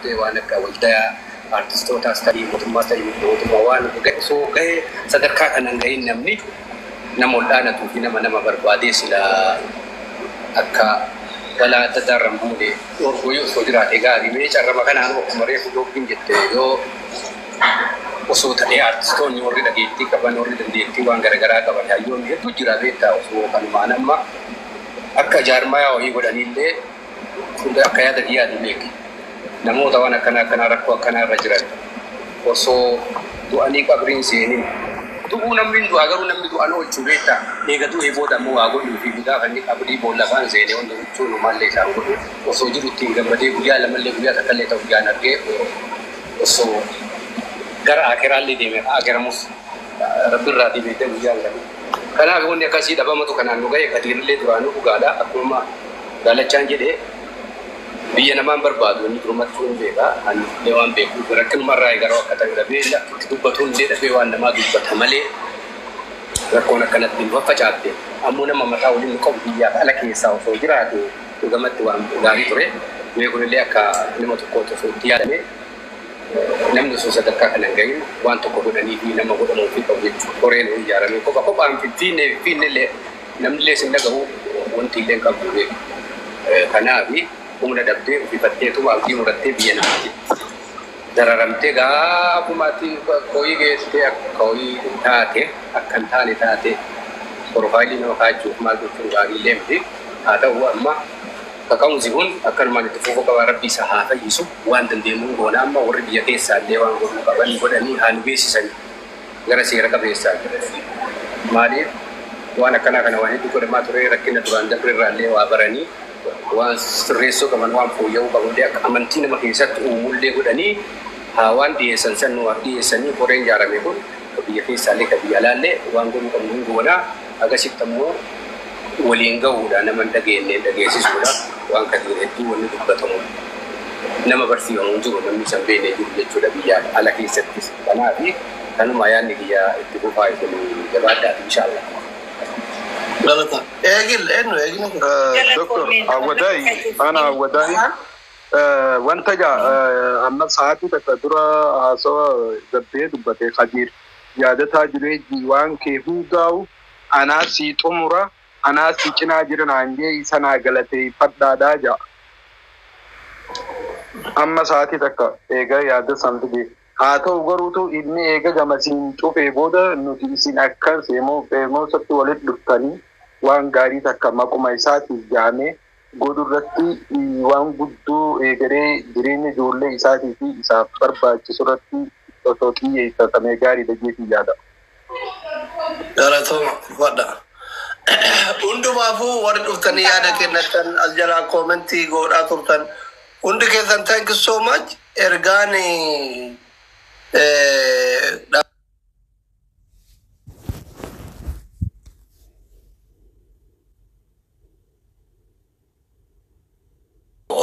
Gartee waan akka waldaa artistootaas ta'ii mootummaas ta'ii mootummaa waan osoo gahee sadarkaa kanaan gahin namni nama ol dhaanatuu fi nama nama barbaadee sila akka balaa adda addaa irra hin buune dhorkuu yoo osoo jiraate gaarii. Mee carrama kanaan akkuma reefu doobbiin jette yoo osoo ta'ee artistoonni warri dhageettii qaban, warri dandeettii waan garaagaraa qaban, hayyoonni hedduu jira beektaa, osoo kanumaan amma akka jaarmayaa wayii godhaniillee akka yaada kiyyaati beeki. Namoota waan akkanaa akkanaa rakkoo akkanaa irra jiran osoo du'anii qabriin seenin, du'uu namni hin du'a, garuu namni du'an oolchuu beektaa, eega du'ee booda ammoo waa godhuu fi gaafa inni qabrii boolla afaan seenee wanta gochuun maallee isaan godhu osoo jiru ittiin gammadee guyyaa lamallee guyyaa takkallee ta'u guyyaan argee osoo gara akiraallee deeme akiramus rabbirraa deebi'ee guyyaan galu. Kanaaf wanni akkasii dhabamatu kanaan nu ga'e. Kadiirillee duraanuu dhugaadha, akkuma Daalachaan jedhee biyya namaan barbaadu inni durumatti hin beeka. Ani illee waan beekuuf rakkinumarraa garuu akka ta'e dhabee itti dubbatuun illee dhabee waan namaa dubbata malee rakkoon akkanatti hin faffacaatte. Ammoo nama mataa waliin nu qabu biyyaaf ala keessaa osoo jiraate dhugamatti waan gaarii ture. Mee kunillee akka nama tokkootti osoo itti yaadame, namni osoo sadarkaa kana hin gahin waan tokko godhanii fi nama godhamuu fi qabu jechuudha. Koreen ijaaramee kopha kophaan finfiinne finfiinne illee namni illee sin dhagahu wanti illee hin qabdu beeku. Kanaaf humna dhabdee ufifatteetuma abdii murattee biyya namaatti dararamtee gaafumatti kooyii geessitee akka kooyii taate akka hin taane taate profile nama kaachuuf maal gochuun gaarii illee miti. Haa ta'u, amma kaka'umsi kun akkanumaan itti fufuu qaba. Rabbi isa haa fayyisu. Waan dandeenyu goona. Amma warri biyya keessaa illee waan godhuu qaban godhanii haa nu beeksisan gara seera qabeessaan. Maaliif waan akkanaa kana waan hedduu godhamaa ture, rakkina duraan darbe irraa illee waa baranii waan sirreessuu qaban, waan fooyya'uu qabu illee akka amantii nama keessatti uumullee godhanii haa waan dhiyeessan san nu dhiyeessanii. Koreen ijaarame kun ka biyya keessaallee ka biyya alaallee waan godhuu qabnu hin goonaa. Agasitti ammoo waliin gahuudha, nama hin dhageenye dhageessisuudha. Waan Kadiir hedduu wanni dubbatamu nama barsiifamu hin jiru, namni isa hin beekne jiru jechuudha biyyaaf ala keessattis. Kanaaf kanuma yaadni kiyya, itti fufaa, isin jabaadhaati inshaallah. Galata. Eegil eenyu eegni kun? Doktor Awwadaayi, ana Awwadaayi, wanta gaa amma sa'aatii takka dura haasawa gabbee dubbate Kadiir yaadataa jiree waan kee hundaa'u anaa sii xumura, anaa sii cinaa jira naan jee isa naa galateeffadhaadhaa ja'a. Amma sa'aatii takka eega yaada san fide. Haa ta'u garuutu inni eega gamasiin cufee booda nuti isin akka feemoosatti walitti dhuftanii waan gaarii takka maquma isaatiif jaamee godhu irratti waan guddoo eegalee jireenya ijoollee isaatii fi isaaf barbaachisu irratti osoo xiyyeeffatamee gaariidha jeetii yaada. Galatooma fadha. Hundumaafuu warri dhuftanii yaada kennatan, as jalaa comment godhaa turtan hundi keessan, thank you so much. Ergaan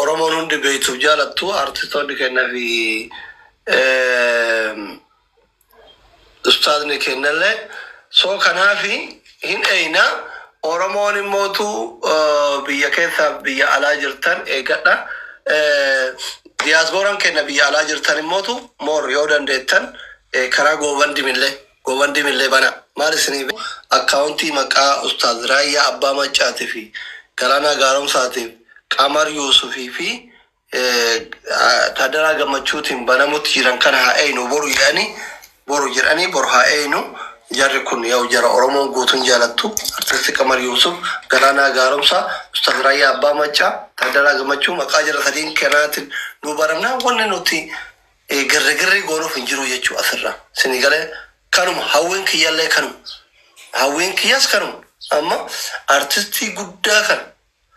Oromoon hundi beektuuf jaalattu artistoonni kenna fi ustaazni kennallee soo kanaafi hin eeyna. Oromoon immootu biyya keessaa biyya alaa jirtan eeggadha. Diyaaspooraan kenna biyya alaa jirtan immootu moor yoo dandeettan karaa GoFundMe bana. Maal isinii account maqaa Ustaaz Raayyaa Abbaa Maccaatii fi Galaanaa Gaaromsaatiif Qamar Yuusufii fi Taaddaraa Gammachuutiin banamutti jiran kana haa eeynu. Boru jedhanii, boru jedhanii, boru haa eeynu. Jarri kun yoo jara Oromoon guutuun jaalattu, artisti Qamar Yuusuf, Galaanaa Gaaromsaa, Ustaaz Raayyaa Abbaa Maccaa, Taaddaraa Gammachuu, maqaa jara sadiin kanaatiin nu baramnaa wanni nuti girri girri goonuuf hin jiru jechuu asirraa. Isinii galee? Kanuma hawwiin kiyyallee kanuma. Hawwiin kiyyas kanuma. Amma artistii guddaa kana,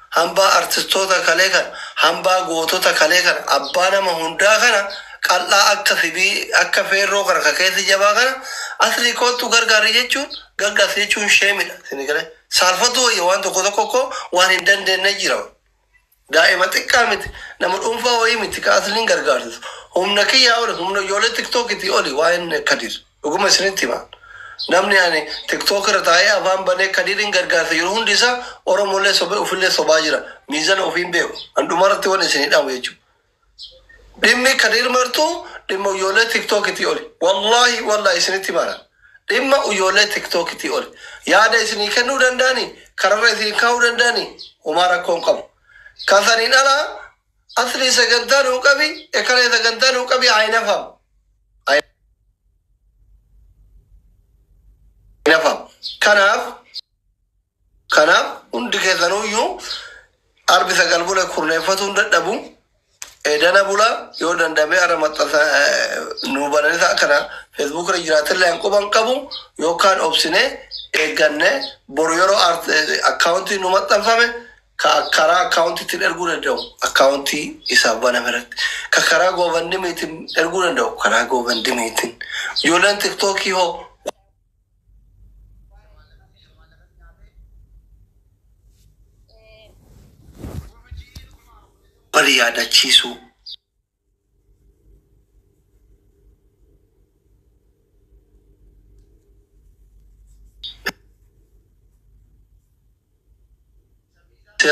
hambaa artistoota kalee kana, hambaa gootota kalee kana, abbaa nama hundaa kana, qal'aa akka sibii akka feerroo kana, ka keessi jabaa kana asli kootu gargaarri jechuun, gargaarsi jechuun sheemidha. Isinii galee? Saalfatu wayya waan tokko tokko koo waan hin dandeenye jira. Daa'ima xiqqaa miti, nama dhuunfaa wayii miti ka asliin gargaarsisu. Humna kiyyaa oli, humna ijoollee TikTokitii oli waa'een Kadir. Dhuguma isinitti hima. Namni ani TikTok irra taa'ee afaan banee Kadiriin gargaarsa yeroo hundi isaa Oromollee sobee ofillee sobaa jira. Miizana ofiin beeku. An dhumarratti waan isinii dhaamu jechuudha. Dhimmi Kadiir Martuu dhimma ijoollee tiktookitii oli. Wallaahi wallaahi isinitti himara. Dhimma ijoollee tiktookitii oli. Yaada isinii kennuu danda'ani, kararra isinii kaa'uu danda'ani, homaa rakkoo hin qabu. Kan saniin alaa asli sagantaa nuu qabi, ekaree sagantaa nuu qabi haa hinafam. Kanaaf hundi keessanuyyuu arbi sagal bule kurneeffatuu hin dadhabu. Edana bula yoo dandame ara maxxansa nuu bananisa akkana feesbuuk irra jiraatillee hin quban qabu yookaan obsine eegganne boru yeroo akkaawuntii nu maxxanfame ka karaa akkaawuntiitiin erguu danda'u akkaawuntii isaaf baname irratti ka karaa goofandimiitiin erguu danda'u karaa goofandimiitiin ijoolleen tiktookii hoo wal yaadachiisuu.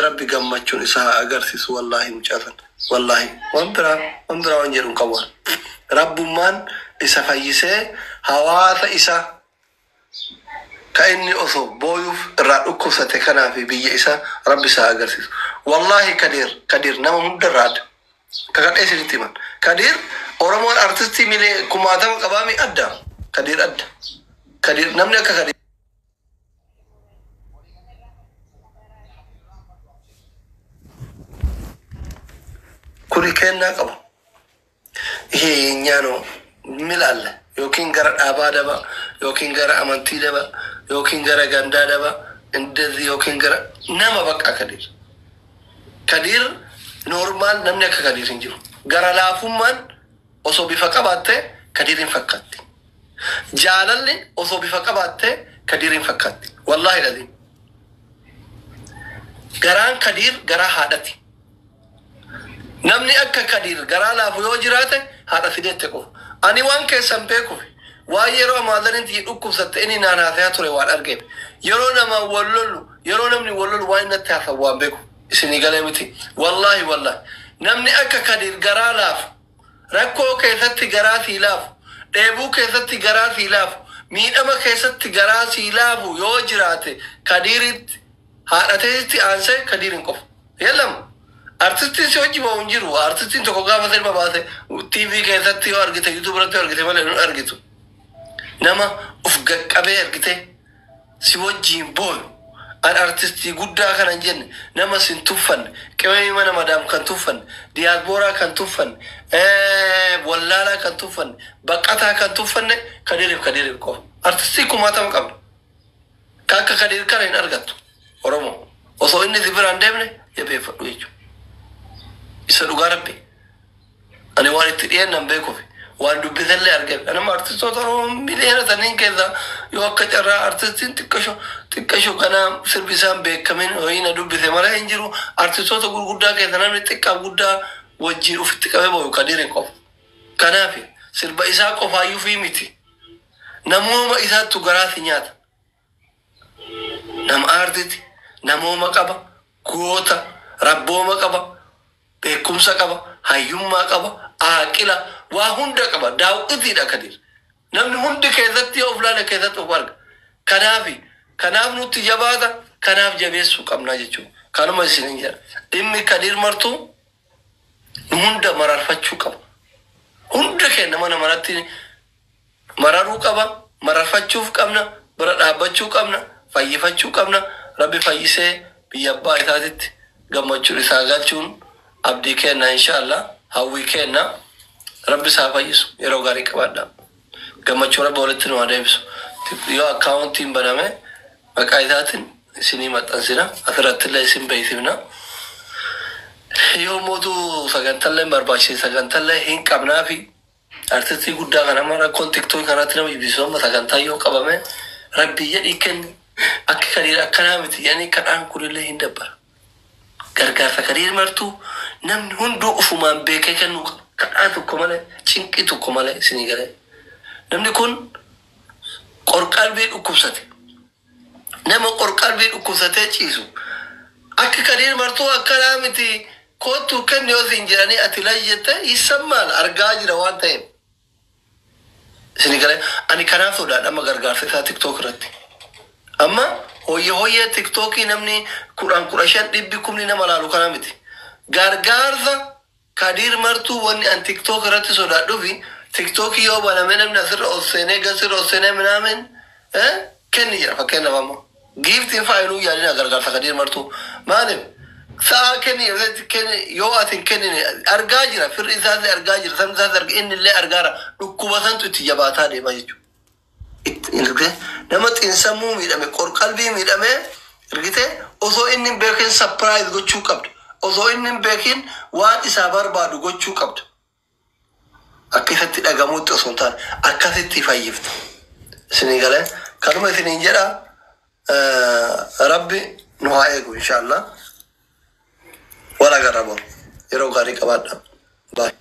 Rabbi gammachuun isaa haa agarsiisu wallaahi mucaasan wallaahi waan biraa waan biraa waan jedhu hin qabu. Rabbummaan isa fayyisee hawaasa isaa ka inni osoo booyuuf irraa dhukkubsate kanaa fi biyya isaa rabbi isaa agarsiisu. Wallaahi Kadiir nama hunda irraa adda. Kakadhee isinitti himan. Kadiir Oromoon artistii milee kumaatama qabaami adda. Kadiir adda. Kadiir namni akka Kadiir. Kuni kennaa qaba. ይሄ የእኛ ነው የሚል አለ። yookiin gara dhaabaa daba yookiin gara amantii daba yookiin gara gandaa daba እንደዚህ yookiin gara nama bakka Kadiir. Kadiir normal namni akka Kadiir hin jiru. Gara laafummaan osoo bifa qabaatte Kadiir hin fakkaatti. Jaalalli osoo bifa qabaatte Kadiir hin fakkaatti. Wallaahi dhaziin. Garaan Kadiir garaa haadhati. Namni akka Kadiir garaa laafu yoo jiraate haadha fideette qofa. Ani waan keessan beekuuf waan yeroo amaazaniin xiyyi dhukkubsatte inni naan haasayaa ture waan argeef yeroo nama wal lollu yeroo namni wal lollu waan inni natti haasawu waan beeku isinii galee miti. Wallaahi wallaahi namni akka Kadiir garaa laafu rakkoo keessatti garaa sii laafu dheebuu keessatti garaa sii laafu miidhama keessatti garaa sii laafu yoo jiraate Kadiiritti haadhateetti aansee Kadiir hin qofa. Yellama. Artistiin si hojii bahu hin jiru. Artistiin tokko gaafa sirba baase TV keessatti yoo argite YouTube irratti yoo argite malee hin argitu. Nama uf gaqqabee argite si wajjiin booyu. An artistii guddaa kana hin jenne nama sin tuffanne qimamii mana madaam kan tuffanne diyaasporaa kan tuffanne wallaalaa kan tuffanne baqataa kan tuffanne Kadiiriif Kadiiriif qofa. Artistii kumaatama qabna. Ka akka Kadiir kana hin argattu Oromoo. Osoo inni si biraan deemne jabeeffadhu jechuudha. Isa dhugaa rabbi. Ani waan itti dhiyeennan beekuuf waan dubbisallee argeef. Anama artistoota Oromoo miliyoona saniin keessaa yoo akka carraa artistiin xiqqasho xiqqasho kana sirbi isaan beekamin ho'i na dubbise malee hin jiru. Artistoota gurguddaa keessa namni xiqqaaf guddaa wajjin ofitti qabee booyu Kadiir hin qofa. Kanaaf sirba isaa qofaayyuu fi miti. Namooma isaattu garaa si nyaata. Nama aartiti, namooma qaba, goota, rabbooma qaba, beekumsa qaba, hayyummaa qaba, aaqila, waa hunda qaba. Daawwitiidha Kadiir. Namni hundi keessatti yoo of laale keessatti of arga. Kanaafi kanaaf nutti jabaata, kanaaf jabeessuu qabna jechuudha. Kanuma isiniin jedha. Dhimmi Kadiir Martuu nu hunda mararfachuu qaba. Hunda keenya mana manatti mararuu qaba, mararfachuuf qabna, bira dhaabbachuu qabna, fayyifachuu qabna. Rabbi fayyisee biyya abbaa isaatitti gammachuun isaa galchuun abdii kenna inshaallah hawwii kenna rabbi isaa fayyisu yeroo gaarii qabaadha. Gammachuu rabbi walitti nu haa deebisu. Yoo akkaawuntiin baname maqaa isaatiin isinii maxxansina asirratti illee isin beeksifna. Yoo mootuu sagantallee barbaachise sagantallee hin qabnaafi artistii guddaa kana amma rakkoon tiktookii kanatti nama jibbisiisu amma sagantaa yoo qabame rabbi jedhii kenni akka Kadiir akkanaa miti jedhanii kadhaan kunillee hin dabbara. Gargaarsa Kadiir Martuu namni hunduu ufumaan beekee kennuu qaba. Kadhaa tokko malee cinqii tokko malee isinii galee. Namni kun qorqalbii dhukkubsate. Nama qorqalbii dhukkubsatee ciisu. Akka Kadiir Martuu akkanaa miti Kootu kenni yoo siin jedhanii ati layyette isan maal argaa jira waan ta'eef. Isin galee ani kanaaf sodaadha amma gargaarsa isaa TikTok irratti. Amma hoyye hoyyee TikTokii namni 10, 15, dhibbi kumni nama laalu kana miti. Gargaarsa Kadiir Martuu wanni an TikTok irratti sodaadhuufi TikTokii yoo baname namni asirra ol seenee gasirra ol seenee minaamin kenni jira fakkeenyaaf amma. Giiftiin faayiluu yaadina gargaarsa Kadiir Martuu. Maaliif? Sa'a kenni kenni yoo ati hin kennine argaa jira, firri isaas argaa jira, sabni isaas argaa, inni illee argaara, dhukkuba santu itti jabaataa deema jechuudha. Itti nama xiinsammuu miidhame, qorqalbii miidhame argite, osoo inni hin beekin surprise gochuu qabda. Osoo inni hin beekin waan isaa barbaadu gochuu qabda. Akka isatti dhagamuutti osoo hin taane akkasitti fayyifta. Isinii galee kanuma isiniin jedha, Rabbi nu haa eegu, inshallah. Wal agarra boru. Yeroo gaarii qabaadha. Bye.